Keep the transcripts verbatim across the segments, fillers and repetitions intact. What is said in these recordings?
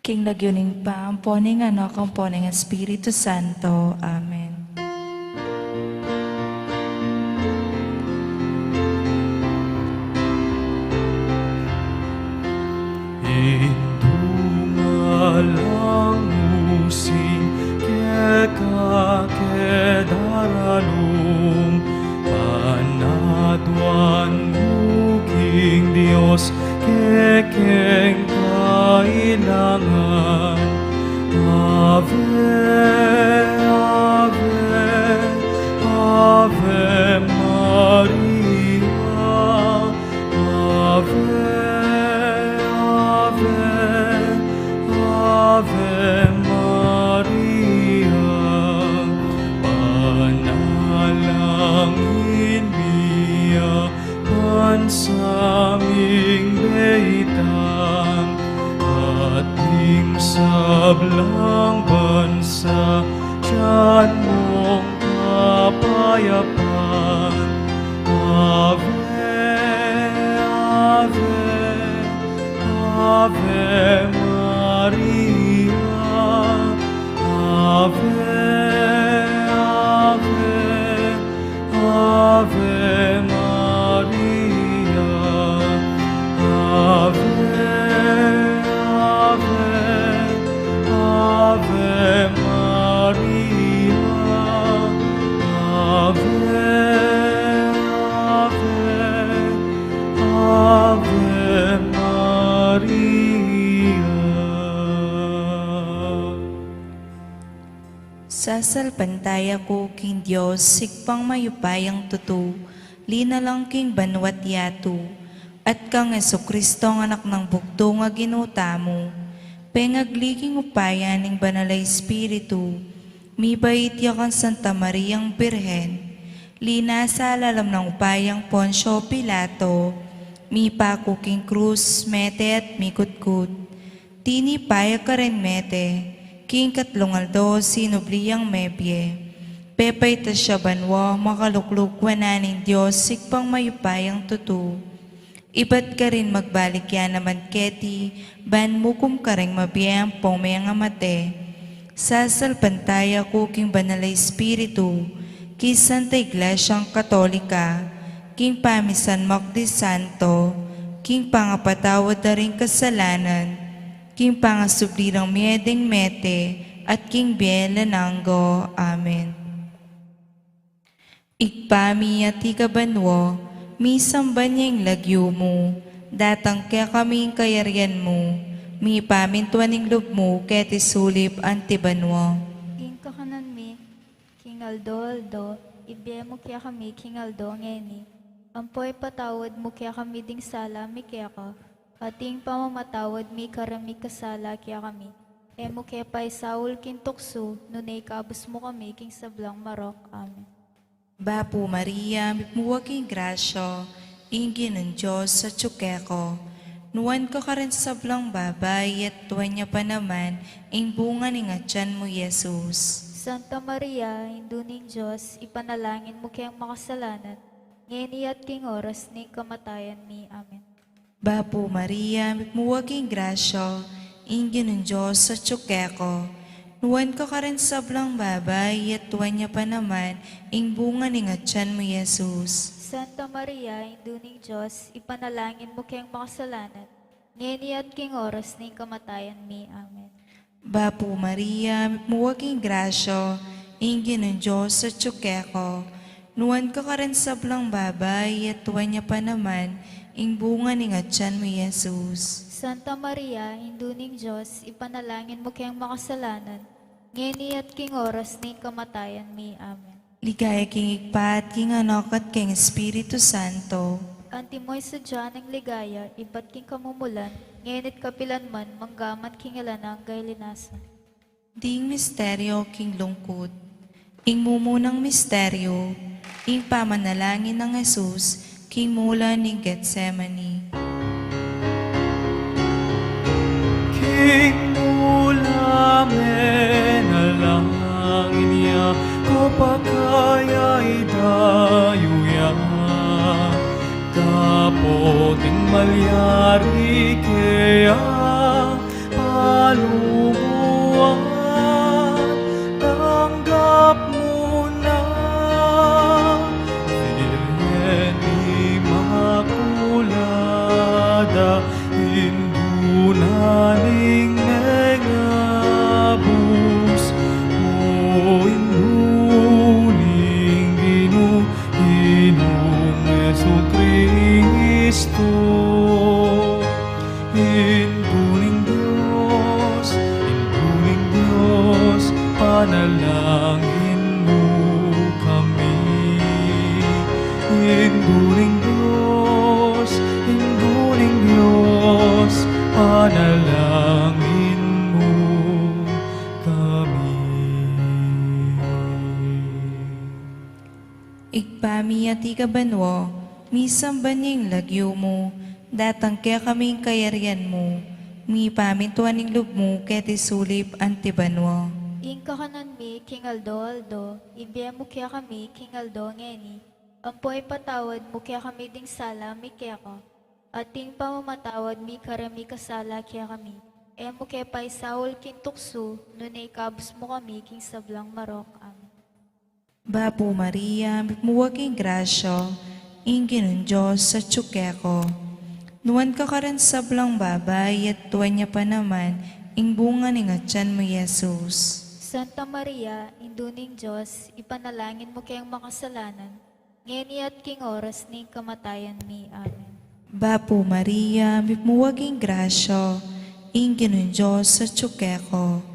King lagyu ning Ibpa, ampo ning Anak, ampo ning Espiritu Santo. Amen. Indu malang using keka ke daralung, panaduan mu king Dios kekeng kailangan. Ave, Ave, Ave Maria. Ave, Ave, Ave Maria. Panalangin mi ya bansa ming beitan, at ning sablang bansa, dian mung kapayapan. Ave, Ave, Ave Maria. Ave, Ave, Ave Maria. Ave, Ave, Ave Maria. Ave, Ave, Ave Maria. Sasalpantaya ku king Dios, Ibpang mayupayang tutu, linalang king banua't yatu, at kang Jesucristo, Anak nang bugtung a Ginu tamu, pengagli king upaya ning Banal a Espiritu, mibait ya kang Santa Mariang Birhen, linasa lalam nang upayang Poncio Pilato, mipaku king krus, mete at mikutkut. Tinipa ya karin mete, king katlung aldo sinubli yang mebie. Pepaitas ya banua, makalukluk wanan ning Dios, Ibpang mayupayang tutu. Ibat karin magbalik ya naman keti, ban mukum karing mabie ampong mengamate. Sasalpantaya ku king Banal a Espiritu, king Santa Iglesiang Katolika, king pamisan makdi santo, king pangapatawad da ring kasalanan, king pangasubli rang mie ding mete, at king bie alang angga. Amen. Ibpa mi, atiu ka banua, misamban ya ing lagyu mu, datang kekami ing kayarian mu, mipamintuan ing lub mu keti sulip anti banua. Ing kakanan mi king aldo-aldo, ibie mu kekami king aldo ngeni, ampo ipatawad mu kekami ding sala mi keka, atiu ing pamamatawad mi karing mikasala kekami. E mu ke paisaul king tuksu, nune ikabus mu kami king sablang marok. Amen. Bapu Maria, mitmu ka king grasya, ing Ginung Dios atyu keka. Nuan ka karing sablang babai, at nuan ya pa naman ing bunga ning atian mu, Jesus. Santa Maria, Indu ning Dios, ipanalangin mu keng makasalanan, ngeni at king oras ning kamatayan mi. Amen. Bapu Maria, mitmu ka king grasya, ing Ginung Dios atyu keka. Nuan ka karing sablang babai, at nuan ya pa naman ing bunga ning atian mu, Jesus. Santa Maria, Indu ning Dios, ipanalangin mu keng makasalanan, ngeni at king oras ning kamatayan mi. Amen. Bapu Maria, mitmu ka king grasya, ing Ginung Dios atyu keka. Nuan ka karing sablang babai, at nuan ya pa naman ing bunga ning atian mu, Jesus. Santa Maria, Indu ning Dios, ipanalangin mu keng makasalanan, ngeni at king oras ning kamatayan mi. Amen. Ligaya king Ibpa, at king Anak, at king Espiritu Santo. Antimo ing sadya nang ligaya ibat king kamumulan, ngeni't kapilan man, manggaman king alang angga. Ing misteryo king lungkut. Ing mumunang misteryo, ing pamanalangin nang Jesus king mula ning Getsemani. King mula menalangin ya, kopakaya idayu ya, dapot ing malyari keya, Lumuan, tanggap mu na, Virgen Inmakulada, Indu na ning mengabus, o Indu ning Ginu, Ginung Jesucristo. Indu ning Dios, Indu ning Dios, panalangin mu kami. Indu ning Dios, Indu ning Dios, panalangin mu kami. Ibpa mi, atiu ka banua, misamban ya ing lagyu mu, datang kekami ing kayarian mu, mipamintuan ing lub mu keti sulip anti banua. Ing kakanan mi king aldo-aldo, ibie mu kekami king aldo ngeni, ampon ipatawad mu kekami ding sala mi keka, ampon ing pamamatawad mi karing mikasala kekami. E mu ke paisaul king tuksu, nune ikabus mu kami king sablang marok. Amen. Bapu Maria, mipmu ka king grasya, ing Ginung Dios atyu keka. Nuan ka karing sablang babai, at nuan ya pa naman ing bunga ning atyan mu, Jesus. Santa Maria, Indu ning Dios, ipanalangin mu keng makasalanan, ngeni at king oras ning kamatayan mi. Amen. Bapu Maria, mipmu ka king grasya, ing Ginung Dios atyu keka.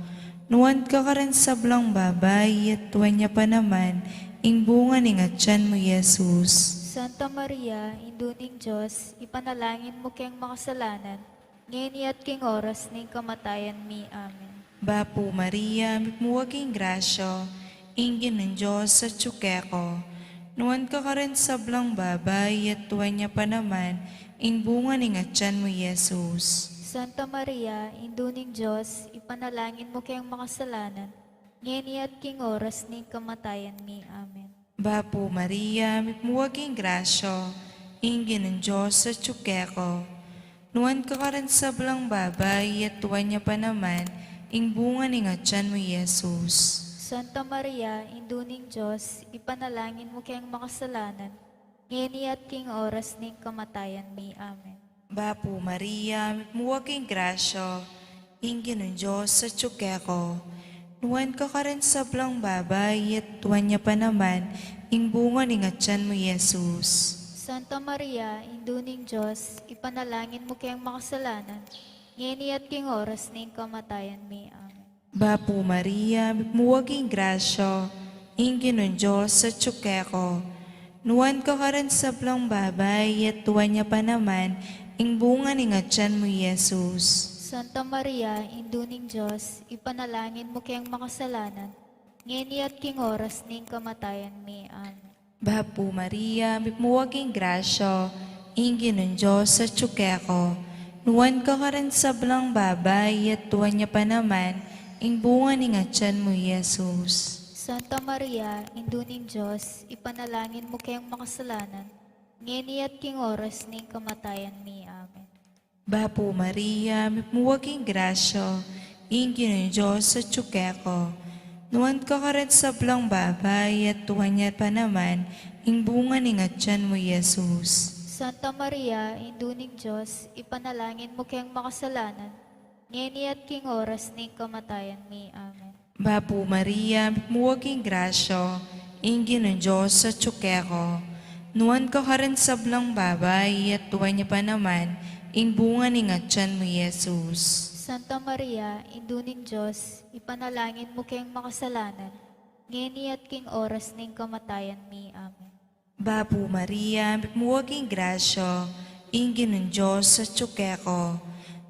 Nuan ka karing sablang babai, at nuan ya pa naman ing bunga ning atyan mu, Jesus. Santa Maria, Indu ning Dios, ipanalangin mu keng makasalanan, ngeni at king oras ning kamatayan mi. Amen. Bapu Maria, mipmu ka king grasya, ing Ginung Dios atyu keka. Nuan ka karing sablang babai, at nuan ya pa naman ing bunga ning atyan mu, Jesus. Santa Maria, Indu ning Dios, ipanalangin mu keng makasalanan, ngeni at king oras ning kamatayan mi. Amen. Bapu Maria, mipmu ka king grasya, ing Ginung Dios atyu keka. Nuan ka karing sablang babai, at nuan ya pa naman ing bunga ning atyan mu, Jesus. Santa Maria, Indu ning Dios, ipanalangin mu keng makasalanan, ngeni at king oras ning kamatayan mi. Amen. Bapu Maria, mipmu ka king grasya, ing Ginung Dios atyu keka. Nuan ka karing sablang babai, at nuan ya pa naman ing bunga ning atyan mu, Jesus. Santa Maria, Indu ning Dios, ipanalangin mu keng makasalanan, ngeni at king oras ning kamatayan mi. Amen. Bapu Maria, mipmu ka king grasya, ing Ginung Dios atyu keka. Nuan ka karing sablang babai, at nuan ya pa naman ing bunga ning atyan mu, Jesus. Santa Maria, Indu ning Dios, ipanalangin mu keng makasalanan, ngeni at king oras ning kamatayan mi. Amen. Bapu Maria, mipmu ka king grasya, ing Ginung Dios atyu keka. Nuan ka karing sablang babai, at nuan ya pa naman ing bunga ning atyan mu, Jesus. Santa Maria, Indu ning Dios, ipanalangin mu keng makasalanan, ngeni at king oras ning kamatayan mi. Amen. Bapu Maria, mipmu ka king grasya, ing Ginung Dios atyu keka. Nuan ka karing sablang babai, at nuan ya pa naman ing bunga ning atyan mu, Jesus. Santa Maria, Indu ning Dios, ipanalangin mu keng makasalanan, ngeni at king oras ning kamatayan mi. Amen. Bapu Maria, mipmu ka king grasya, ing Ginung Dios atyu keka. Nuan ka karing sablang babai, at nuan ya pa naman ing bunga ning atyan mu, Jesus. Santa Maria, Indu ning Dios, ipanalangin mu keng makasalanan, ngeni at king oras ning kamatayan mi. Amen. Bapu Maria, mipmu ka king grasya, ing Ginung Dios atyu keka.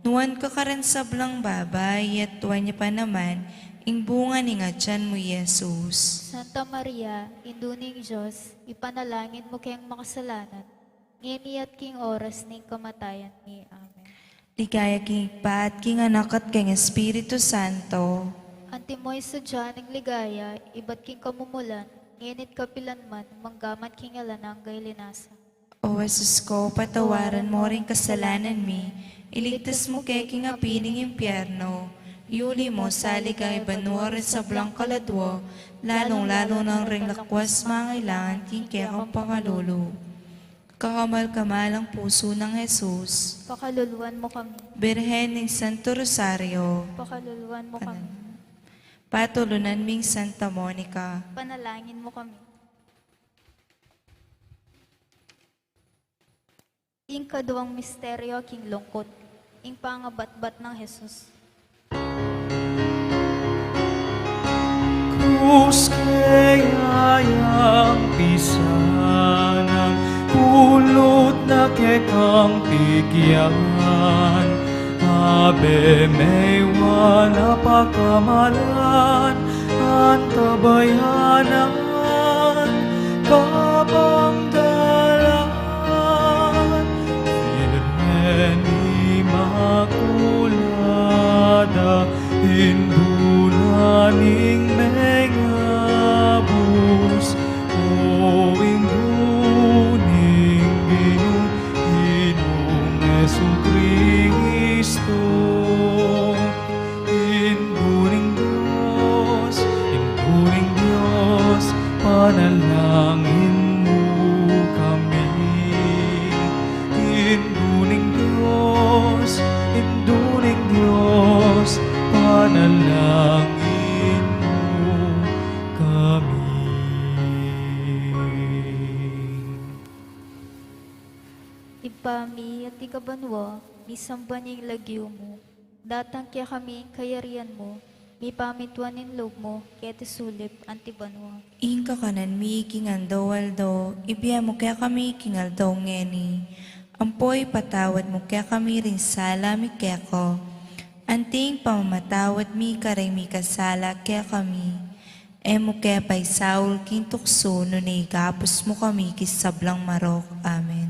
Nuan ka karing sablang babai, at nuan ya pa naman ing bunga ning atyan mu, Jesus. Santa Maria, Indu ning Dios, ipanalangin mu keng makasalanan, ngeni at king oras ning kamatayan mi. Amen. Ligaya king Ibpa, at king Anak, at king Espiritu Santo. Antimo ing sadya ning ligaya, ibat king kamumulan, ngeni't kapilan man, manggaman king alang angga. Ilinas. O Jesus ko, patawaran mo ring kasalanan mi, iligtas mu ke king api ning impyerno, Yuli mu sa ligaya banua ring sablang kaladua, lalung-lalu na ring lakwas mangailangan king kekang pakalulu. Kakamal-kamalang pusu nang Jesus. Pakaluluan mu kami. Birhen ning Santo Rosario. Pakaluluan mu kami. Patulunan ming Santa Monica. Panalangin mu kami. Ing kaduang misteryo king lungkut, ing pangabatbat nang Jesus. Krus kaya yang pisanang, pulot na kekang pigyan, abe mewang a pakamalan, antabayanan, kabang dalan, Birhen Imakulada, Indu na ning mengabus, o Indu ning Ginu, Ginung Jesucristo. Indu ning Dios, Indu ning Dios, panalangin mu kami. Indu ning Dios, Indu ning Dios, panalangin mu kami. Ibpa mi, atiu ka banua, misamban ya ing lagyu mu. Datang kekami ing kayarian mu, mipamintuan ing lub mu, keti sulip anti banua. Ing kakanan mi king aldo-aldo, ibie mu kekami king aldo ngeni. Ampo ipatawad mu kekami ring sala mi keka, anti ing pamamatawad mi karing mikasala kekami. E mu ke paisaul king tuksu, nune ikabus mu kami king sablang marok. Amen.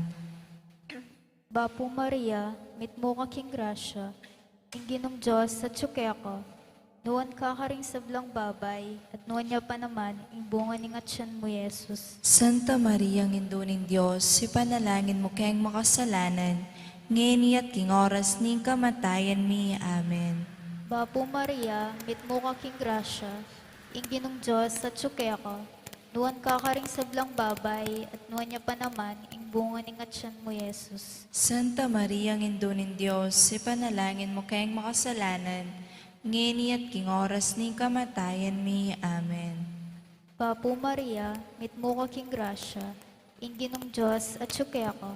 Bapu Maria, mitmu ka king grasya, ing Ginung Dios atyu keka. Nuan ka karing sablang babai, at nuan ya pa naman ing bunga ning atyan mu, Jesus. Santa Maria, Indu ning Dios, ipanalangin mu keng makasalanan, ngeni at king oras ning kamatayan mi. Amen. Bapu Maria, mitmu ka king grasya, ing Ginung Dios atyu keka. Nuan ka karing sablang babai, at nuan ya pa naman ing bunga ning atyan mu, Jesus. Santa Maria, Indu ning Dios, ipanalangin mu keng makasalanan, ngeni at king oras ning kamatayan mi. Amen. Bapu Maria, mitmu ka king grasya, ing Ginung Dios atyu keka.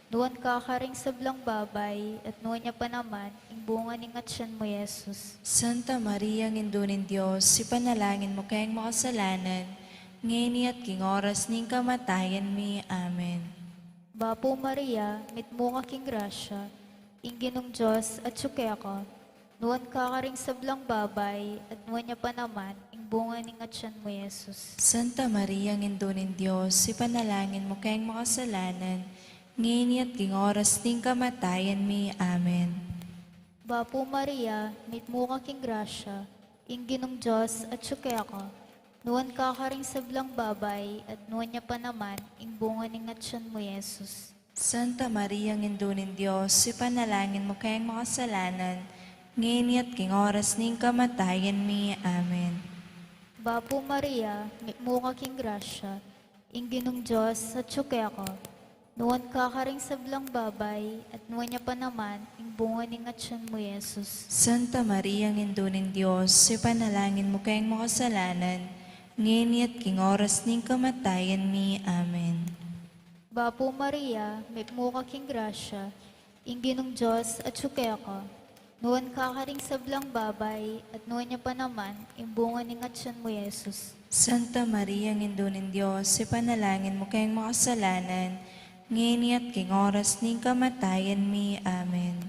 Nuan ka karing sablang babai, at nuan ya pa naman ing bunga ning atyan mu, Jesus. Santa Maria, Indu ning Dios, ipanalangin mu keng makasalanan, ngeni at king oras ning kamatayan mi. Amen. Bapu Maria, mitmu ka king grasya, ing Ginung Dios atyu keka. Nuan ka karing sablang babai, at nuan ya pa naman ing bunga ning atyan mu, Jesus. Santa Maria, Indu ning Dios, ipanalangin mu keng makasalanan, ngeni at king oras ning kamatayan mi. Amen. Bapu Maria, mitmu ka king grasya, ing Ginung Dios atyu keka. Nuan ka karing sablang babai, at nuan ya pa naman ing bunga ning atyan mu, Jesus. Santa Maria, Indu ning Dios, ipanalangin mu keng makasalanan, ngeni at king oras ning kamatayan mi. Amen. Bapu Maria, mitmu ka king grasya, ing Ginung Dios atyu keka. Nuan ka karing sablang babai, at nuan ya pa naman ing bunga ning atyan mu, Jesus. Santa Maria, Indu ning Dios, ipanalangin mu keng makasalanan, ngeni at king oras ning kamatayan mi. Amen. Bapu Maria, mitmu ka king grasya, ing Ginung Dios atyu keka. Nuan ka karing sablang babai, at nuan ya pa naman ing bunga ning atyan mu, Jesus. Santa Maria, Indu ning Dios, ipanalangin mu keng makasalanan, ngeni at king oras ning kamatayan mi. Amen.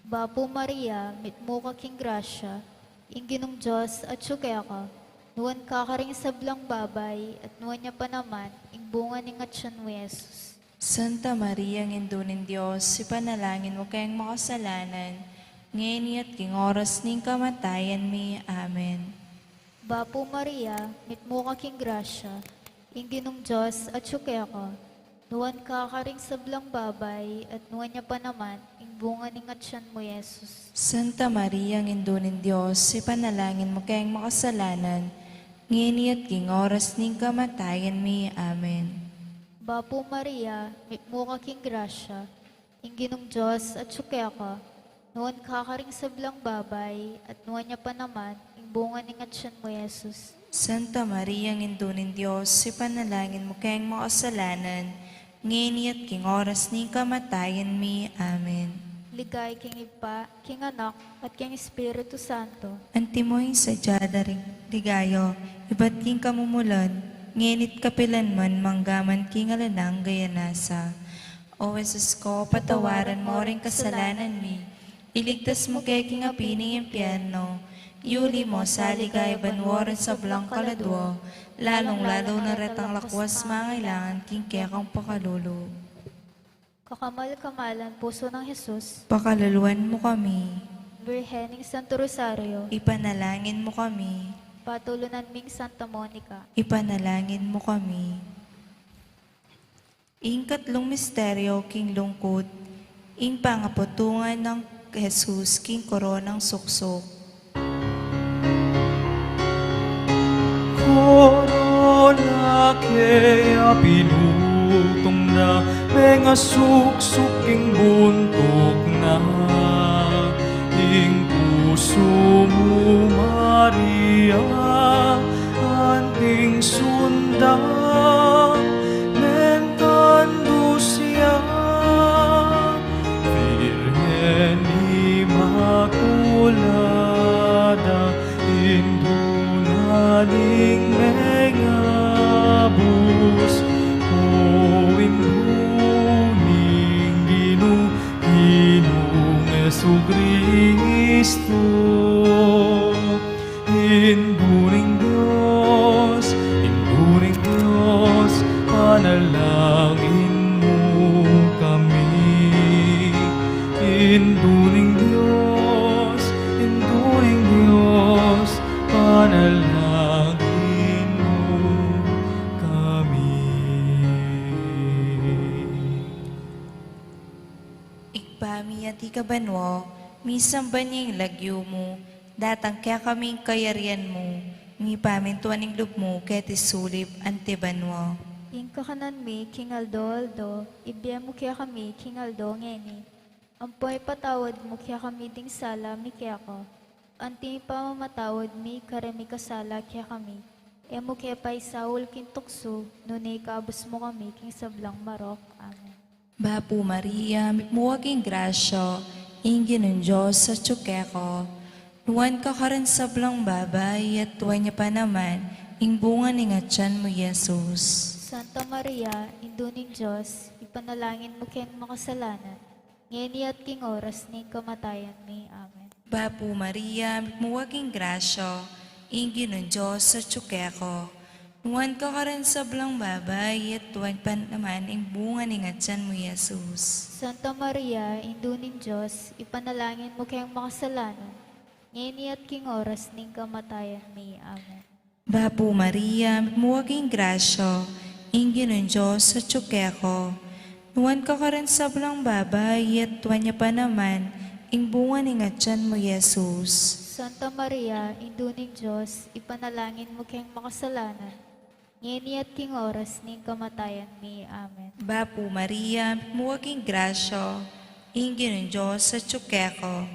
Bapu Maria, mitmu ka king grasya, ing Ginung Dios atyu keka. Nuan ka karing sablang babai, at nuan ya pa naman ing bunga ning atyan mu, Jesus. Santa Maria, Indu ning Dios, ipanalangin mu keng makasalanan, ngeni at king oras ning kamatayan mi. Amen. Bapu Maria, mitmu ka king grasya, ing Ginung Dios atyu keka. Nuan ka karing sablang babai, at nuan ya pa naman ing bunga ning atyan mu, Jesus. Santa Maria, Indu ning Dios, ipanalangin mu keng makasalanan, ngeni at king oras ning kamatayan mi. Amen. Bapu Maria, mipmu ka king grasya, ing Ginung Dios atyu keka, nuan ka karing sablang babai, at nuan ya pa naman ing bunga ning atyan mu, Jesus. Santa Maria, Indu ning Dios, ipanalangin mu keng makasalanan, ngeni at king oras ning kamatayan mi. Amen. Ligaya king Ibpa, king Anak, at king Espiritu Santo. Antimo ing sadya da ring ligaya, ibat king kamumulan, ngeni at kapilanman, manggaman king alang angga. Amen. O Jesus ko, patawaran mo ring kasalanan mi, iligtas mu kami king api ning impyerno, yuli mu sa ligaya banua ring sablang kaladua, lalung-lalu na retang lakwas mangailangan king kekang pakalulu. Kakamal-kamalan pusu nang Jesus, pakaluluan mu kami. Birhen ning Santo Rosario, ipanalangin mu kami. Patulunan ming Santa Monica, ipanalangin mu kami. Ing katlung misteryo king lungkut, ing pangaputungan nang Jesus king koronang suksuk. Korona keya pinutung na, mengasuksuk king buntuk na, ing pusu mu, Maria, anting sundang, mentandu siya, Birhen Imakulada, Indu na ning mengabus, o Indu ning Ginu, Ginung Jesukristo. Indu ning Dios, Indu ning Dios, panalangin mu kami. Indu ning Dios, Indu ning Dios, panalangin mu kami. Ibpa mi, atiu ka banua, misamban ya ing lagyu mu, datang kekami ing kayarian mu, mipamintuan ing lub mu keti sulip anti banua. Ing kakanan mi king aldo-aldo, ibie mu kekami king aldo ngeni. Ampo ipatawad mu kekami ding sala mi keka, anti ing pamamatawad mi karing mikasala kekami. E mu ke paisaul king tuksu, nune ikabus mu kami king sablang marok. Amen. Bapu Maria, mitmu ka king grasya, ing Ginung Dios atyu keka. Nuan ka karing sablang babai, at nuan ya pa naman ing bunga ning atyan mu, Jesus. Santa Maria, Indu ning Dios, ipanalangin mu keng makasalanan, ngeni at king oras ning kamatayan mi. Amen. Bapu Maria, mitmu ka king grasya, ing Ginung Dios atyu keka. Nuan ka karing sablang babai, at nuan pa naman ing bunga ning atyan mu, Jesus. Santa Maria, Indu ning Dios, ipanalangin mu keng makasalanan, ngeni at king oras ning kamatayan mi. Amen. Bapu Maria, mitmu ka king grasya, ing Ginung Dios atyu keka. Nuan ka karing sablang babai, at nuan ya pa naman ing bunga ning atyan mu, Jesus. Santa Maria, Indu ning Dios, ipanalangin mu keng makasalanan, ngeni at king oras ning kamatayan mi. Amen. Bapu Maria, mitmu ka king grasya, ing Ginung Dios atyu keka.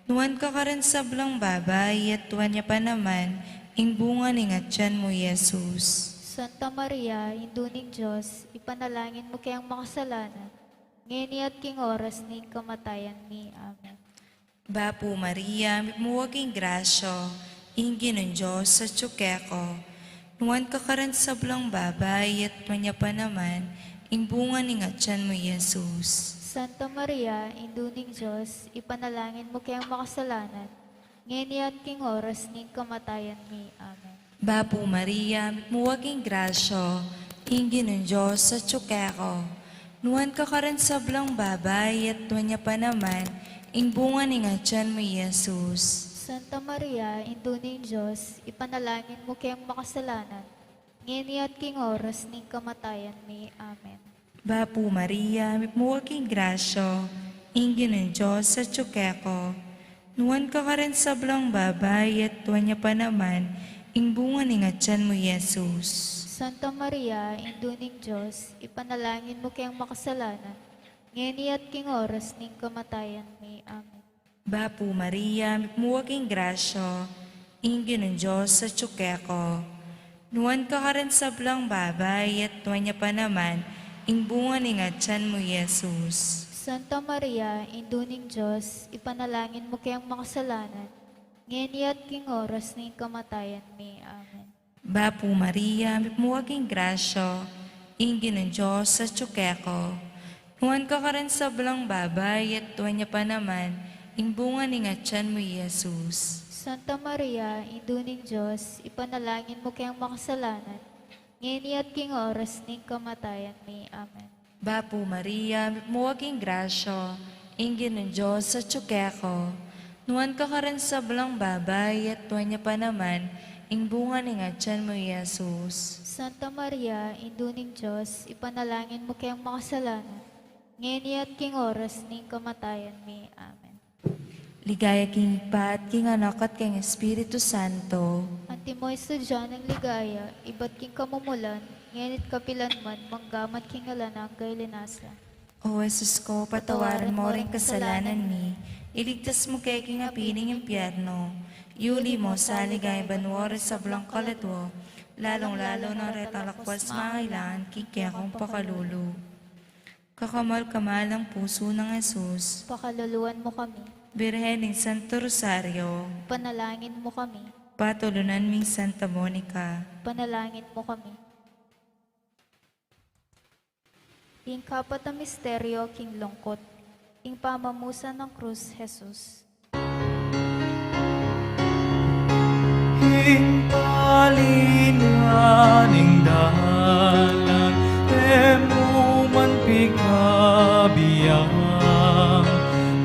Nuan ka karing sablang babai, at nuan ya pa naman ing bunga ning atyan mu, Jesus. Santa Maria, Indu ning Dios, ipanalangin mu keng makasalanan, ngeni at king oras ning kamatayan mi. Amen. Bapu Maria, mitmu ka king grasya, ing Ginung Dios atyu keka. Nuan ka karing sablang babai, at nuan ya pa naman ing bunga ning atyan mu, Jesus. Santa Maria, Indu ning Dios, ipanalangin mu keng makasalanan, ngeni at king oras ning kamatayan mi. Amen. Bapu Maria, mitmu ka king grasya, ing Ginung Dios atyu keka. Nuan ka karing sablang babai, at nuan ya pa naman ing bunga ning atyan mu, Jesus. Santa Maria, Indu ning Dios, ipanalangin mu keng makasalanan, ngeni at king oras ning kamatayan mi. Amen. Bapu Maria, mitmu ka king grasya, Ing Ginung Dios atyu keka. Nuan ka karing sablang babai, at nuan ya pa naman ing bunga ning atyan mu, Jesus. Santa Maria, Indu ning Dios, ipanalangin mu keng makasalanan, ngeni at king oras ning kamatayan mi. Amen. Bapu Maria, mipmu ka king grasya, ing Ginung Dios atyu keka. Nuan ka karing sablang babai, at nuan ya pa naman ing bunga ning atyan mu, Jesus. Santa Maria, Indu ning Dios, ipanalangin mu keng makasalanan, ngeni at king oras ning kamatayan mi. Amen. Bapu Maria, mipmu ka king grasya, ing Ginung Dios atyu keka. Nuan ka karing sablang babai, at nuan ya pa naman ing bunga ning atyan mu, Jesus. Santa Maria, Indu ning Dios, ipanalangin mu keng makasalanan, ngeni at king oras ning kamatayan mi. Amen. Bapu Maria, mipmu ka king grasya, ing Ginung Dios atyu keka. Nuan ka karing sablang babai, at nuan ya pa naman ing bunga ning atyan mu, Jesus. Santa Maria, Indu ning Dios, ipanalangin mu keng makasalanan, ngeni at king oras ning kamatayan mi. Amen. Ligaya king Ibpa, at king Anak, at king Espiritu Santo. Antimo ing sadya ning ligaya, ibat king kamumulan, ngeni't kapilan man, manggaman king alang angga. Linasa. O Jesus ko, patawaran mo ring kasalanan mi, iligtas mu ke king api ning impyerno, yuli mo sa ligaya banua ring sablang kaladua, lalung-lalu na retang lakwas mangailangan king kekang pakalulu. Kakamal-kamalang pusu nang Jesus. Pakaluluan mu kami. Birhen ning Santo Rosario. Panalangin mu kami. Patulunan ming Santa Monica. Panalangin mu kami. Ing kapat a misteryo king lungkut, ing pamamusan nang krus Jesus. Ing palinan ning dalan, e mu man pikabiang,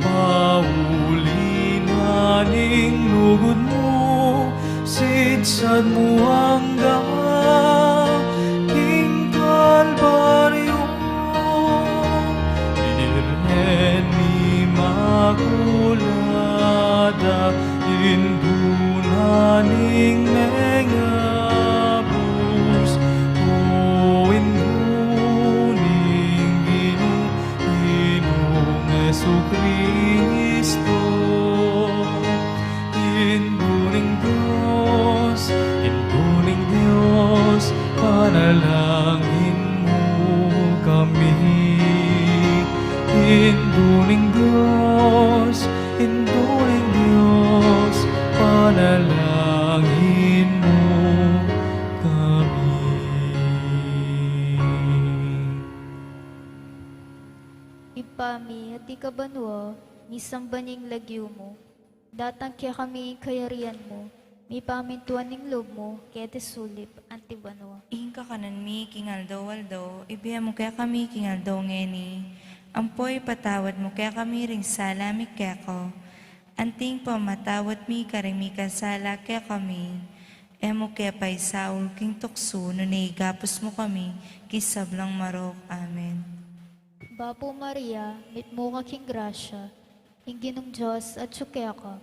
pauli na ning lugud mu, sidsad mu angga king Kalbaryo. Birhen Imakulada, Indu na ning mengabus, o Indu ning Ginu, Ginung Jesucristo. Indu ning Dios, Indu ning Dios, panalangin mu kami. Indu ning Dios, Indu ning Dios, panalangin mu kami. Ibpa mi, atiu ka banua, misamban ya ing lagyu mu. Datang kekami ing kayarian mu, mipamintuan ing lub mu, keti sulip anti banua. Ing kakanan mi king aldo-aldo, ibie mu kekami king aldo ngeni, ampo ipatawad mu kekami ring sala mi keka, anti ing pamamatawad mi karing mikasala kekami. E mu ke paisaul king tuksu, nune ikabus mu kami king sablang marok. Amen. Bapu Maria, mitmu ka king grasya, ing Ginung Dios atyu keka.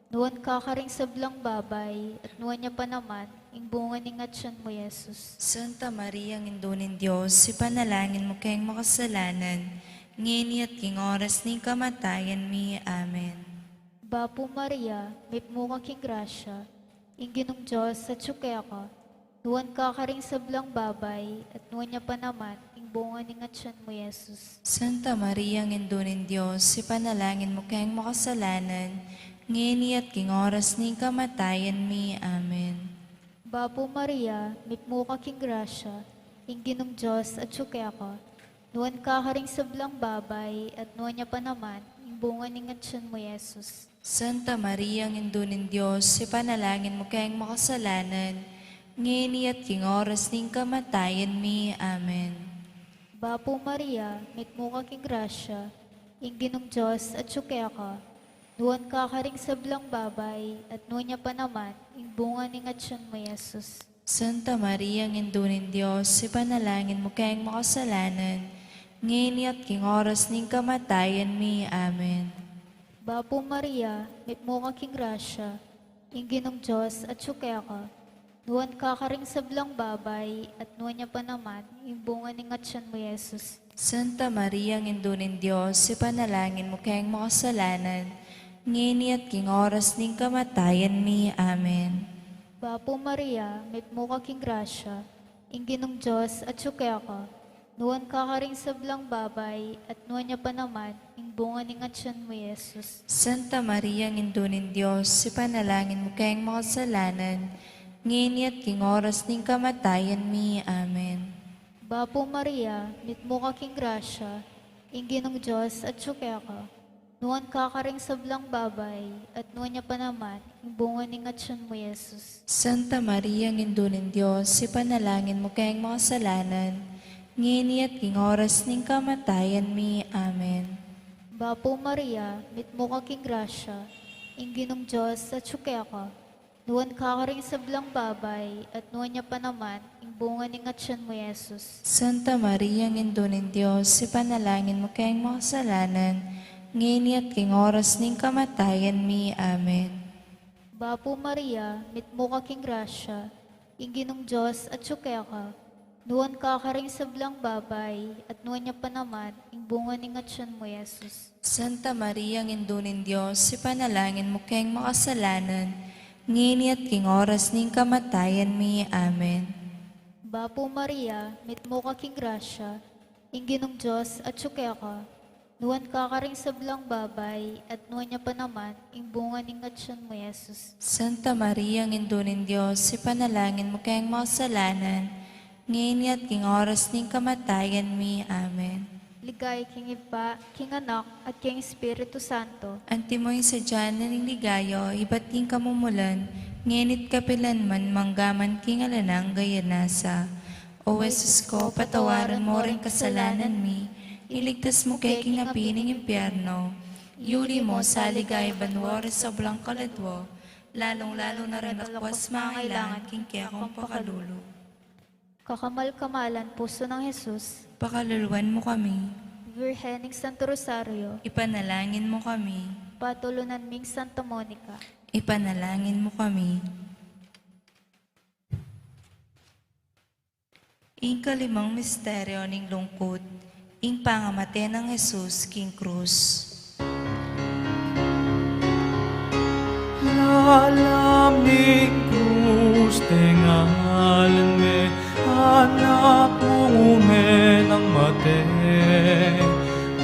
Nuan ka karing sablang babai, at nuan ya pa naman ing bunga ning atyan mu, Jesus. Santa Maria, Indu ning Dios, ipanalangin mu keng makasalanan, ngeni at king oras ning kamatayan mi. Amen. Bapu Maria, mitmu ka king grasya, ing Ginung Dios atyu keka. Nuan ka karing sablang babai, at nuan ya pa naman ing bunga ning atyan mu, Jesus. Santa Maria, Indu ning Dios, ipanalangin mu keng makasalanan, ngeni at king oras ning kamatayan mi. Amen. Bapu Maria, mitmu ka king grasya, ing Ginung Dios atyu keka. Nuan ka karing sablang babai, at nuan ya pa naman ing bunga ning atyan mu, Jesus. Santa Maria, Indu ning Dios, ipanalangin mu keng makasalanan, ngeni at king oras ning kamatayan mi. Amen. Bapu Maria, mitmu ka king grasya, ing Ginung Dios atyu keka. Nuan ka karing sablang babai, at nuan ya pa naman ing bunga ning atyan mu, Jesus. Santa Maria, Indu ning Dios, ipanalangin mu keng makasalanan, ngeni at king oras ning kamatayan mi. Amen. Bapu Maria, mitmu ka king grasya, ing Ginung Dios atyu keka. Nuan ka karing sablang babai, at nuan ya pa naman ing bunga ning atyan mu, Jesus. Santa Maria, Indu ning Dios, ipanalangin mu keng makasalanan, ngeni at king oras ning kamatayan mi. Amen. Bapu Maria, mitmu ka king grasya, ing Ginung Dios atyu keka. Nuan ka karing sablang babai, at nuan ya pa naman ing bunga ning atyan mu, Jesus. Santa Maria, Indu ning Dios, ipanalangin mu keng makasalanan, ngeni at king oras ning kamatayan mi. Amen. Bapu Maria, mitmu ka king grasya, ing Ginung Dios atyu keka. Nuan ka karing sablang babai, at nuan ya pa naman ing bunga ning atyan mu, Jesus. Santa Maria, Indu ning Dios, ipanalangin mu keng makasalanan, ngeni at king oras ning kamatayan mi. Amen. Bapu Maria, mitmu ka king grasya, ing Ginung Dios atyu keka. Nuan ka karing sablang babai, at nuan ya pa naman ing bunga ning atyan mu, Jesus. Santa Maria, Indu ning Dios, ipanalangin mu keng makasalanan, ngeni at king oras ning kamatayan mi. Amen. Bapu Maria, mitmu ka king grasya, ing Ginung Dios atyu keka. Nuan ka karing sablang babai, at nuan ya pa naman ing bunga ning atyan mu, Jesus. Santa Maria, Indu ning Dios, ipanalangin mu keng makasalanan, ngeni at king oras ning kamatayan mi. Amen. Bapu Maria, mitmu ka king grasya, ing Ginung Dios atyu keka. Nuan ka karing sablang babai, at nuan ya pa naman ing bunga ning atyan mu, Jesus. Santa Maria, Indu ning Dios, ipanalangin mu keng makasalanan, ngeni at king oras ning kamatayan mi. Amen. Ligaya king Ibpa, king Anak, at king Espiritu Santo. Antimo ing sadya na ning ligaya, ibat king kamumulan, ngeni't kapilan man, mangga man king alang angga. Amen. O Jesus ko, patawaran mo ring kasalanan mi, iligtas mu ke king api ning impyerno, yuli mo sa ligaya banua ring sablang kaladua, lalung-lalu na ring dakwas mangailangan king kekang pakalulu. Kakamal-kamalan pusu nang Jesus, pakaluluan mu kami. Virgen ning Santo Rosario, ipanalangin mu kami. Patulunan ming Santa Monica, ipanalangin mu kami. Ing kalimang misteryo ning lungkut, ing pangamate nang Jesus king krus. Lalam ning krus, tengalan me Anak mung ume nang mate,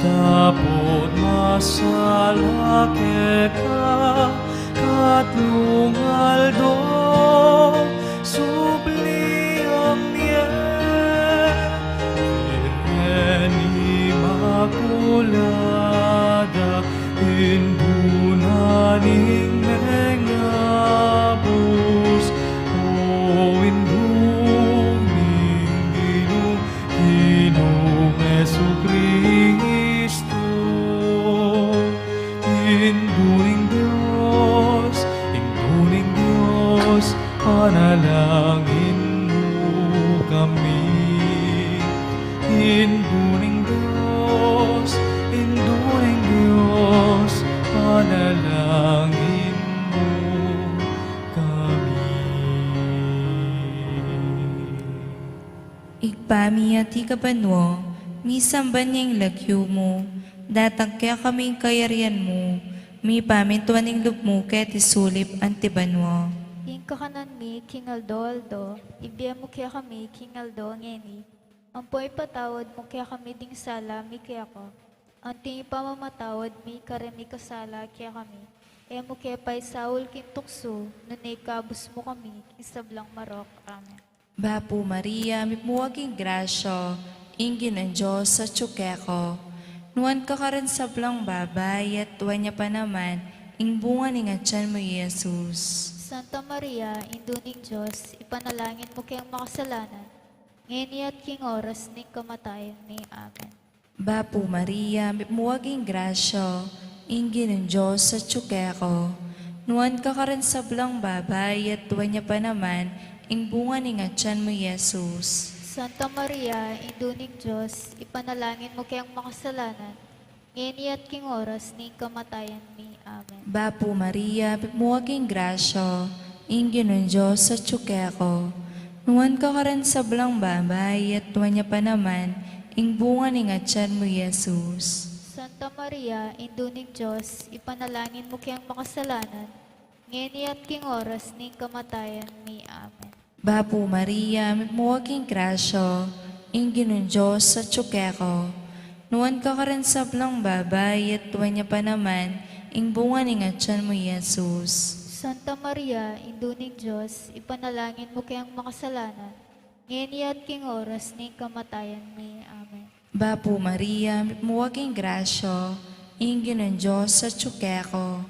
dapot masala keka katlung aldo subli ang mie. Virgen Imakulada, Indu na ning mengabus, o Indu ning Ginu, Ginung Jesukristu. Indu ning Dios, Indu ning Dios, panalangin mu kami. Indu ning Dios, Indu ning Dios, panalangin mu kami. Ibpa mi, atiu ka banua, misamban ya ing lagyu mu, datang kekami ing kayarian mu, mipamintuan ing lub mu keti sulip anti banua. Ing kakanan mi king aldo-aldo, ibie mu kekami king aldo ngeni, ampo ipatawad mu kekami ding sala mi keka, anti ing pamamatawad mi karing mikasala kekami. E mu ke paisaul king tuksu, nune ikabus mu kami king sablang marok. Amen. Bapu Maria, mitmu ka king grasya, ing Ginung Dios atyu keka. Nuan ka karing sablang babai, at nuan ya pa naman ing bunga ning atyan mu, i Jesus. Santa Maria, Indu ning Dios, ipanalangin mu keng makasalanan, ngeni at king oras ning kamatayan mi. Amen. Bapu Maria, mitmu ka king grasya, ing Ginung Dios atyu keka. Nuan ka karing sablang babai, at nuan ya pa naman ing bunga ning atyan mu, i Jesus. Santa Maria, Indu ning Dios, ipanalangin mu keng makasalanan, ngeni at king oras ning kamatayan mi. Amen. Bapu Maria, mipmu ka king grasya, ing Ginung Dios atyu keka. Nuan ka karing sablang babai, at nuan ya pa naman ing bunga ning atian mu, Jesus. Santa Maria, Indu ning Dios, ipanalangin mu keng makasalanan, ngeni at king oras ning kamatayan mi. Amen. Bapu Maria, mipmu ka king grasya, ing Ginung Dios atyu keka. Nuan ka karing sablang babai, at nuan ya pa naman ing bunga ning atian mu, Jesus. Santa Maria, Indu ning Dios, ipanalangin mu keng makasalanan, ngeni at king oras ning kamatayan mi. Amen. Bapu Maria, mipmu ka king grasya, ing Ginung Dios atyu keka.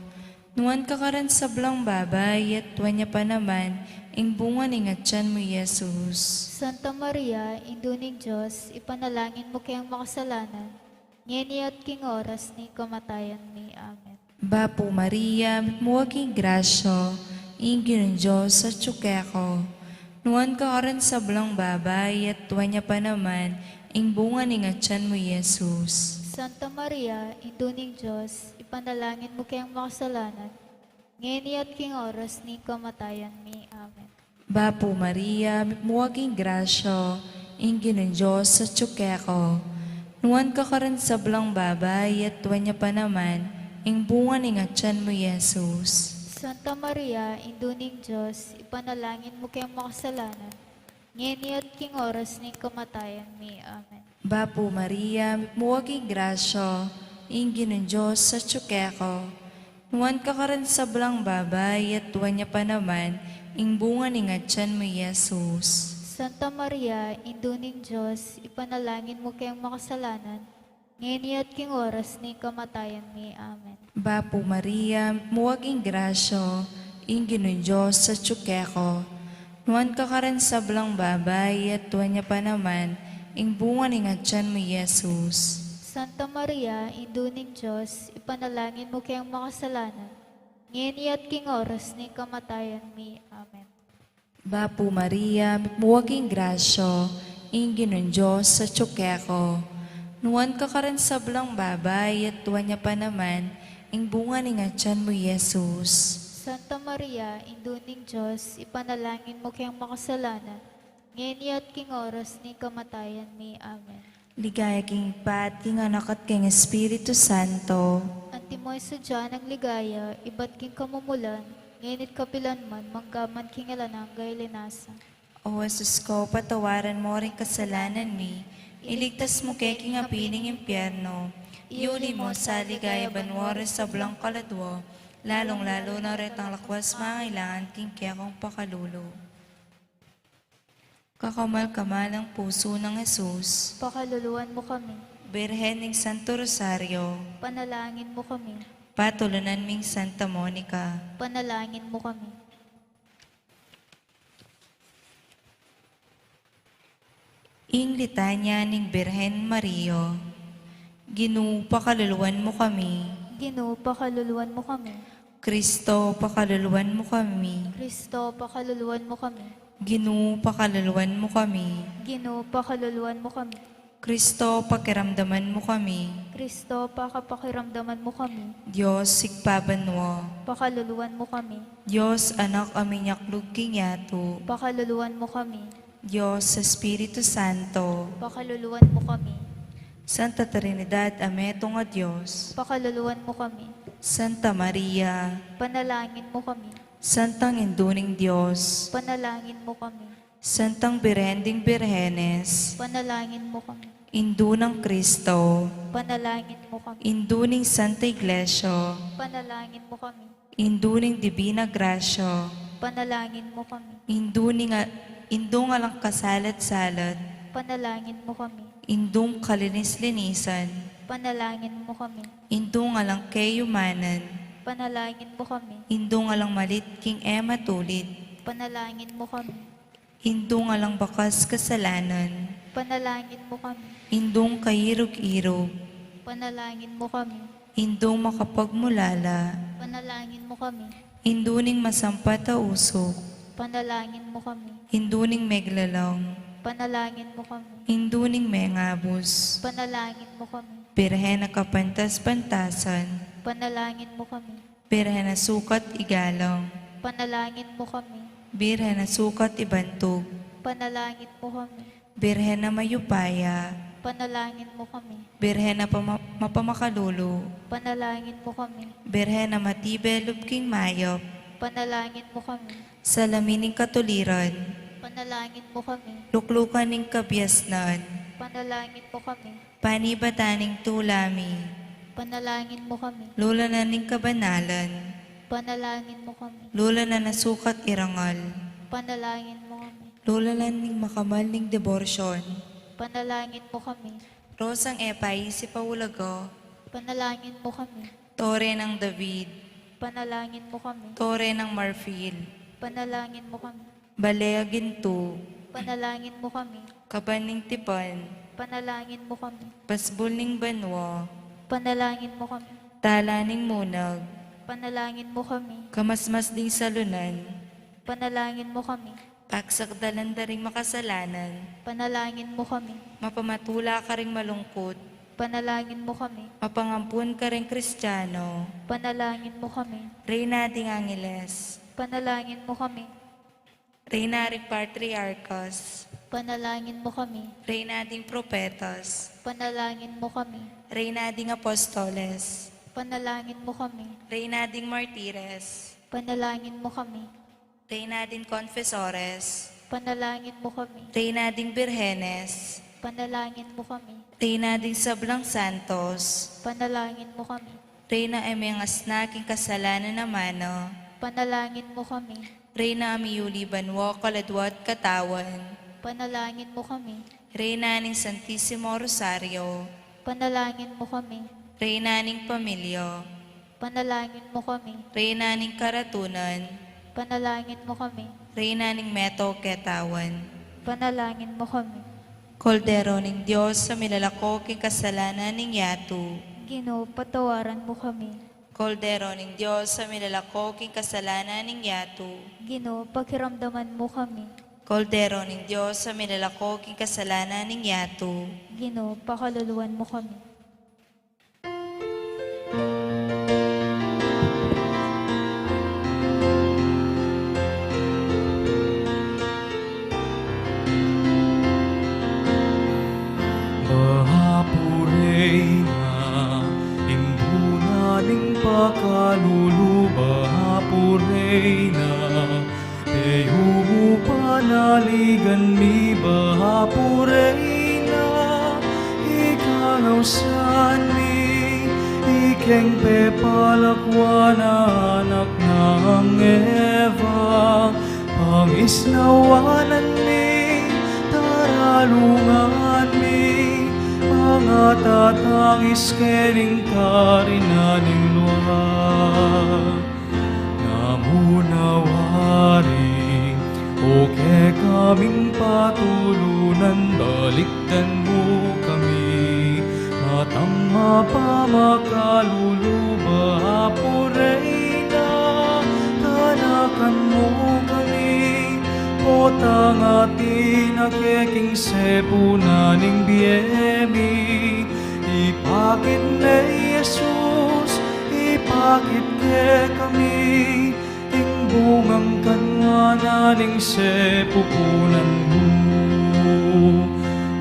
Nuan ka karing sablang babai, at nuan ya pa naman ing bunga ning atian mu, Jesus. Santa Maria, Indu ning Dios, ipanalangin mu keng makasalanan, ngeni at king oras ning kamatayan mi. Amen. Bapu Maria, mipmu ka king grasya, ing Ginung Dios atyu keka. Nuan ka karing sablang babai, at nuan ya pa naman ing bunga ning atian mu, Jesus. Santa Maria, Indu ning Dios, ipanalangin mu keng makasalanan, ngeni at king oras ning kamatayan mi. Amen. Bapu Maria, mipmu ka king grasya, ing Ginung Dios atyu keka. Nuan ka karing sablang babai, at nuan ya pa naman ing bunga ning atian mu, Jesus. Santa Maria, Indu ning Dios, ipanalangin mu keng makasalanan, ngeni at king oras ning kamatayan mi. Amen. Bapu Maria, mipmu ka king grasya, ing Ginung Dios atyu keka. Nuan ka karing sablang babai, at nuan ya pa naman ing bunga ning atian mu, Jesus. Santa Maria, Indu ning Dios, ipanalangin mu keng makasalanan, ngeni at king oras ning kamatayan mi. Amen. Bapu Maria, mipmu ka king grasya, ing Ginung Dios atyu keka. Nuan ka karing sablang babai, at nuan ya pa naman ing bunga ning atian mu, Jesus. Santa Maria, Indu ning Dios, ipanalangin mu keng makasalanan, ngeni at king oras ning kamatayan mi. Amen. Bapu Maria, mipmu ka king grasya, ing Ginung Dios atyu keka. Nuan ka karing sablang babai, at nuan ya pa naman ing bunga ning atian mu, Jesus. Santa Maria, Indu ning Dios, ipanalangin mu keng makasalanan, ngeni at king oras ning kamatayan mi. Amen. Ligaya king Ibpa, at king Anak, at king Espiritu Santo. Antimo ing sadya nang ligaya, ibat king kamumulan, ngeni't kapilan man, manggaman king alang angga. Ilinas. O Jesus ko, patawaran mu ring kasalanan mi, iligtas mu ke king api ning impyerno, iuli mu sa ligaya banua ring sablang kaladua, lalung-lalu na retang lakuas mangailangan king kekang pakalulu. Kakamal-kamalang pusu nang Jesus. Pakaluluan mu kami. Birhen ning Santo Rosario. Panalangin mu kami. Patulunan ming Santa Monica. Panalangin mu kami. Ing Litanya ning Birhen Maria. Ginu, pakaluluan mu kami. Ginu, pakaluluan mu kami. Kristo, pakaluluan mu kami. Kristo, pakaluluan mu kami. Ginu, pakaluluan mu kami. Ginu, pakaluluan mu kami. Kristo, pakiramdaman mu kami. Kristo, pakapakiramdaman mu kami. Dios, Ibpa banua. Pakaluluan mu kami. Dios, Anak a minyaklug king yatu. Pakaluluan mu kami. Dios Espiritu Santo. Pakaluluan mu kami. Santa Trinidad a metung a Dios. Pakaluluan mu kami. Santa Maria. Panalangin mu kami. Santang Indu ning Dios. Panalangin mu kami. Santang Birhen ding Birhenes. Panalangin mu kami. Indu nang Kristo. Panalangin mu kami. Indu ning Santa Iglesia. Panalangin mu kami. Indu ning Divina Gracia. Panalangin mu kami. Indu ning a-, Indung alang kasalat-salat. Panalangin mu kami. Indung kalinis-linisan. Panalangin mu kami. Indung alang kayumanan. Panalangin mu kami. Indung alang malit king e matulid. Panalangin mu kami. Indung alang bakas kasalanan. Panalangin mu kami. Indung kairug-irug. Panalangin mu kami. Indung makapagmulala. Panalangin mu kami. Indu ning masampat a usuk. Panalangin mu kami. Indu ning meglalang. Panalangin mo kami. Indu ning mengabus. Panalangin mo kami. Birhen a kapantas-pantasan. Panalangin mo kami. Birhen a sukat igalang. Panalangin mo kami. Birhen a sukat ibantug. Panalangin mo kami. Birhen a mayupaya. Panalangin mo kami. Birhen a pama-, mapamakalulu. Panalangin mo kami. Birhen a matibe lub king mayap. Panalangin mo kami. Salamin ning katuliran. Panalangin mo kami. Luklukan ning kabiasnan. Panalangin mo kami. Panibatan ning tula mi. Panalangin mo kami. Lulanan ning kabanalan. Panalangin mo kami. Lulanan a sukat irangal. Panalangin mo kami. Lulanan ning makamal ning deborsyon. Panalangin mo kami. Rosang e paisip a ulaga. Panalangin mo kami. Tore nang David. Panalangin mo kami. Tore nang marfil. Panalangin mo kami. Bale a gintu. Panalangin mo kami. Kaban ning tipan. Panalangin mo kami. Basbul ning banua. Panalangin mo kami. Tala ning munag. Panalangin mo kami. Kamasmas ding salunan. Panalangin mo kami. Pagsakdalan da ring makasalanan. Panalangin mo kami. Mapamatula karing malungkut. Panalangin mo kami. Mapangampun karing Kristiano. Panalangin mo kami. Reyna ding Angeles. Panalangin mo kami. Reyna ring Patriarkas. Panalangin mo kami. Reyna ding Propetas. Panalangin mo kami. Reyna ding Apostoles. Panalangin mo kami. Reyna ding Martires. Panalangin mo kami. Reyna ding Konfesores. Panalangin mo kami. Reyna ding Birhenes. Panalangin mo kami. Reyna ding sablang santos. Panalangin mo kami. Reyna a mengasna king kasalanan a mana. Panalangin mo kami. Reyna a miyuli banua, kaladua at katawan. Panalangin mo kami. Reyna ning Santisimo Rosario. Panalangin mo kami. Reyna ning pamilya. Panalangin mo kami. Reyna ning karatunan. Panalangin mo kami. Reyna ning meto katawan. Panalangin mo kami. Kordero ning Dios a milalako king kasalanan ning yatu. Ginu, patawaran mo kami. Kordero ning Dios a milalako king kasalanan ning yatu. Ginu, pakiramdaman mo kami. Kordero ning Dios a milalako king kasalanan ning yatu. Ginu, pakaluluan mo kami. Baha pu Reyna, imbuna ning pakalulu, baha pu Reyna, e yu mu panaligan mi, baha pu Reyna, ika nausan mi, ikeng pepalakwan a anak nang Eva, pangisnawanan mi, taralungan mi, pangatatangis keni king karinan ning lua. Namu na wari, o kekaming patulunan, balikdan mu kami, matang mapamakalulu, baha pu Reyna, tanakan mu kami, potang atin a keking sepunan ning bie mi, ipakit ne i Jesus, ipakit kekami, ing bungang kanwanan ning sepupunan mu.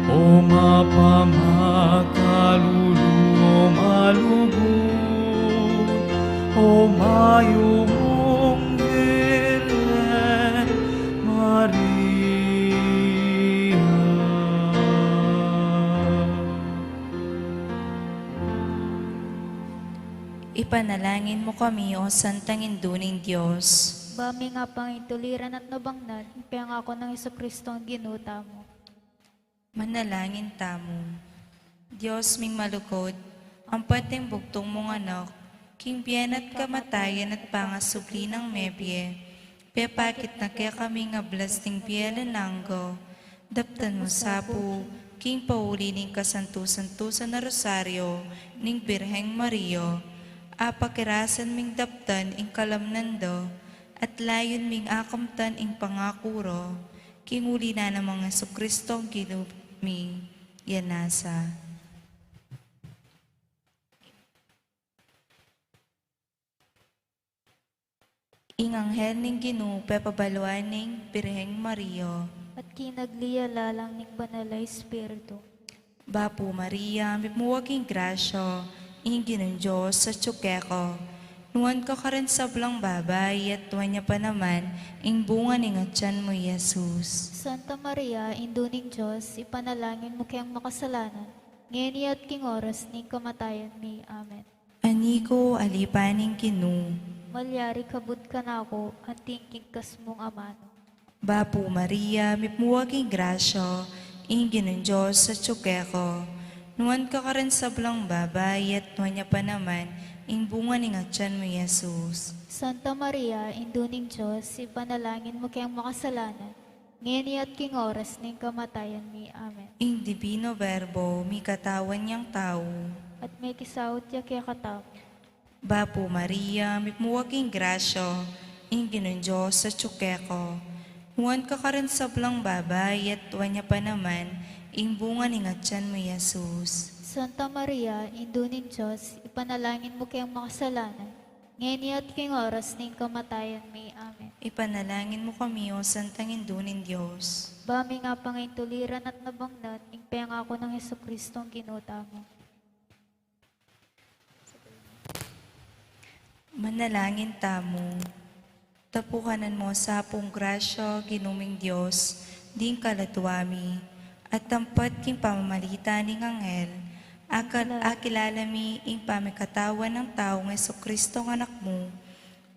O mapamakalulu, o malugud, o mayupung Birhen Maria. Ipanalangin mu kami, o Santang Indu ning Dios. Ba ming apangaituliran at nabangnal ing pengako nang Jesucristo a Ginu tamu. Manalangin tamu. Dios ming malugud, ampat ing bugtung mung Anak, king bie na at kamatayan at pangasubli nang mebie, pepakit na kekami ing ablas ning bie alang angga. Daptan mu sa pu, king pauli ning kasantu-santusan a Rosario ning Birheng Maria, apakirasan ming daptan ing kalamnan da, at layun ming akamtan ing pangaku ra, King uli na namang Jesucristo, Ginu mi, yan nasa. Ing anghel ning Ginu pepabaluan ning Birheng Maria. At kinagli ya lalang ning Banal a Espiritu. Bapu Maria, mipmu ka king grasya, ing Ginung Dios atyu keka. Nuan ka karing sablang babai, at nuan ya pa naman ing bunga ning atian mu, i Jesus. Santa Maria, Indu ning Dios, ipanalangin mu keng makasalanan, ngeni at king oras ning kamatayan mi. Amen. Aniko, alipan ning Ginu. Malyari kabud kanaku anting kigkas mung amanu. Bapu Maria, mipmu ka king grasya, ing Ginung Dios atyu keka. Nuan ka karing sablang babai, at nuan ya pa naman ing bunga ning atian mu, i Jesus. Santa Maria, Indu ning Dios, ipanalangin mu keng makasalanan, ngeni at king oras ning kamatayan mi. Amen. Ing Divino Verbo, mikatawan yang tau. At mikisaut ya kekatamu. Bapu Maria, mipmu ka king grasya, ing Ginung Dios atyu keka. Nuan ka karing sablang babai, at nuan ya pa naman ing bunga ning atian mu, i Jesus. Santa Maria, Indu ning Dios, ipanalangin mu keng makasalanan, ngeni at king oras ning kamatayan mi. Amen. Ipanalangin mu kami, O Santang Indu ning Dios. Ba ming apangaintuliran at nabangnat ing pengaku nang Jesucristong Ginu tamu. Manalangin tamu. Tapukanan mu sa pung grasya, Ginu ming Dios, ding kaladwa mi, at tampat king pamamalita ning anghel, akal-, akilala mi ing pamikatawan nang taung Jesucristong Anak mu,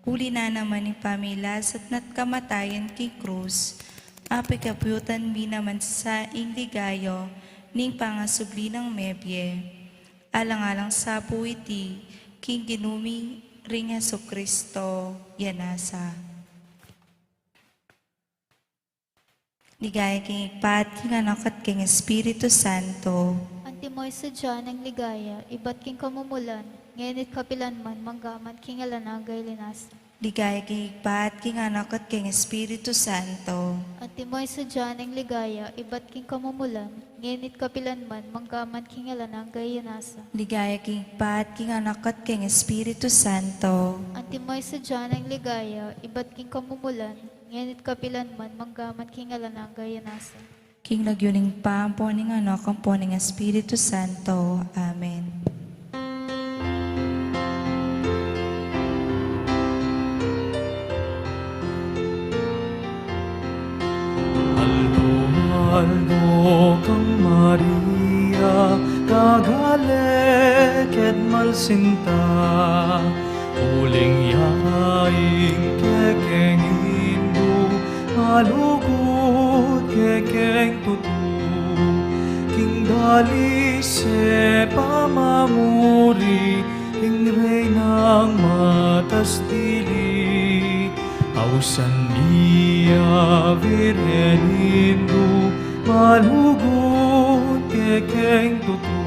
uli na naman ing pamilasat na't kamatayan king krus, apikabyutan mi naman sa ing ligaya ning pangasubli nang mebie. Alang-alang sa pu iti, king Ginu mi ring Jesucristo, yan nasa. Ligaya king Ibpa, at king Anak, at king Espiritu Santo. Antimo ing sadya nang ligaya, ibat king kamumulan, ngeni't kapilan man, manggaman king alang angga. Ligaya king Ibpa, at king Anak, at king Espiritu Santo. Antimo ing sadya nang ligaya, ibat king kamumulan, ngeni't kapilan man, manggaman king alang angga. Ligaya king Ibpa, at king Anak, at king Espiritu Santo. Antimo ing sadya nang ligaya, ibat king kamumulan, ngeni't kapilan man, manggaman king alang angga. King lagyu ning Ibpa, ampo ning Anak, ampo ning Espiritu Santo. Amen. Aldo-aldo kang Maria, gagale ked malsinta, uling ya ing kekeng Indu, malugud kekeng tutu, king dalise pamamuri, king Reynang matas dili. Ausan mi ya Virgen Indu, malugud kekeng tutu,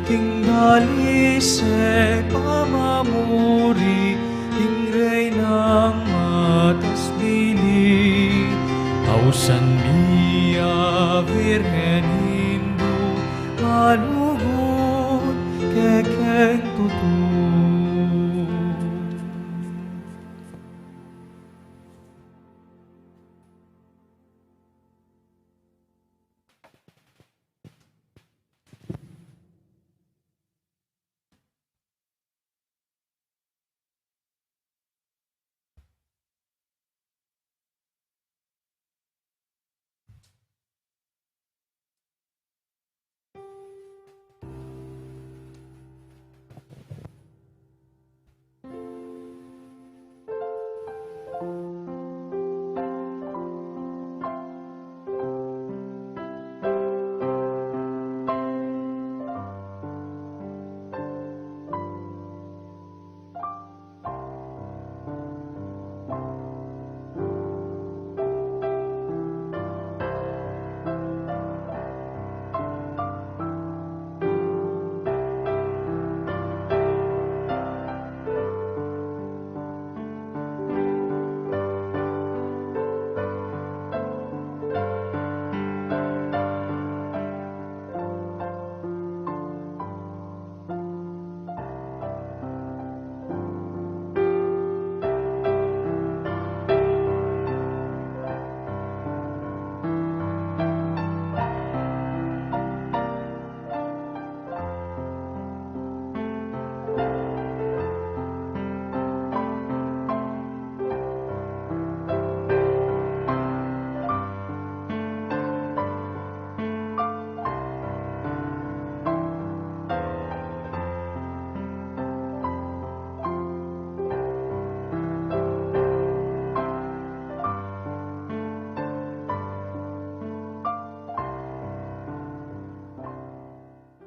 king dalise pamamuri, king Reynang matas dili. Ausan mi ya Virgen Indu, malugud kekeng tutu.